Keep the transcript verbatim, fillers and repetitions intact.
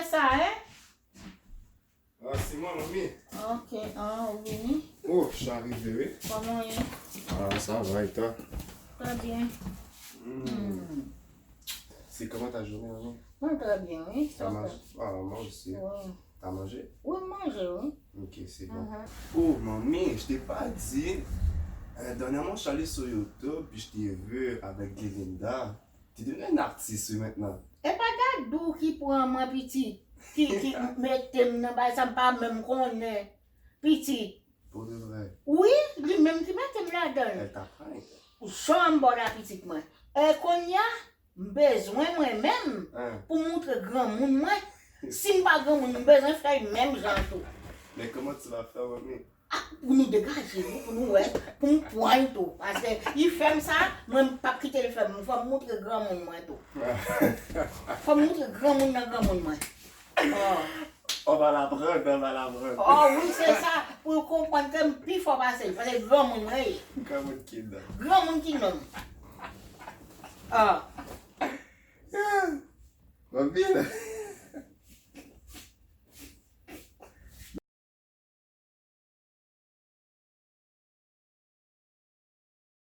Sa, hein? Ah, c'est moi, mamie. Ok, ah, ou vini. Oh, je suis arrivé, oui. Kòman w ye? Ah, ça va, et toi? Très bien. Hmm. C'est comment ta journée, mamie? Mwen trè byen, wi. T'as mangé? Ah, moi aussi. Wi. T'as mangé? Wi, m manje, wi. Ok, c'est bon. Mhm. Oh, mamie, je t'ai pas dit. Euh, dernièrement, je suis allé sur YouTube, puis je t'ai vu avec Gelinda. T'es devenue une artiste, oui, maintenant. E pa Dadou ki pran mwen pitit, ki, ki mete m nan bagay sa m pa menm konnen. Pitit. Pour de vrai. Wi, li menm ki mete m ladan l. Elle t'a prank. Jan m ba w la pitit mwen. E kounye a, m bezwen mwen menm Hein. pou m moutre granmoun mwen. Si m pa granmoun, m bezwen fè l menm jan tou. Mais comment tu vas faire, mamie? Ah, pou nou degaje nou, pou nou wè, pou m pran l tou. Paske li fè m sa, mwen m p ap kite l fè m. Fò m moutre granmoun mwen tou. Fò m moutre granmoun nan granmoun mwen. Oh. On va l'apprendre, on va l'apprendre. Oh wi, se sa. Pou l konprann ke m pi fò pase l. Paske granmoun mwen ye. Comment qu'il donne? Granmoun ki nonm. Oh. Mamie, là.